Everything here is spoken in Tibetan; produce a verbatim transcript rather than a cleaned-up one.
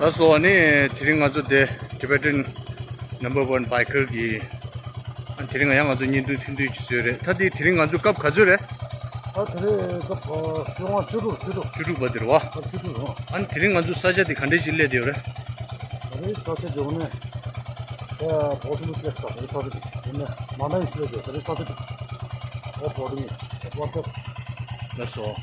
ལགས་སོ། ཨ་ནི་དེ་རིང་ང་ཚོ་དེ་Tibetan number one biker གི། ཨ་དེ་རིང་ཡང་ང་ཚོ་བརྙན་ཐུང་ཐུང་ཐུང་ཅིག་བཟོས་རེད། ད་དེ་དེ་རིང་ང་ཚོ་སྐབས་ག་ཚོད་རེད། ཨ་དེ་རིང་སྐབས་ཨ་བཅུ་ལྔ་བཅུ་དྲུག་བཅུ་དྲུག་བཅུ་དྲུག་པ་དེ་རེད་བ། ཨ་བཅུ་དྲུག་རེད་བ། ཨ་ནི་དེ་རིང་ང་ཚོ་ས་ཆ་དེ་ག་འདྲས་ཅིག་སླེབས་བསྡད་ཡོད་རེད། ད་རེས་ས་ཆ་འཇོག་ནས་ད་Bottomless Lake ས་དེ་རེད། ས་ཆ་དེ་དེ་ནས་མ་ན་ཡི་སླེབས་བསྡད་ཡོད། ད་རེས་ས་ཆ་དེ་ཨ་Bottomless Lake ལགས་སོ།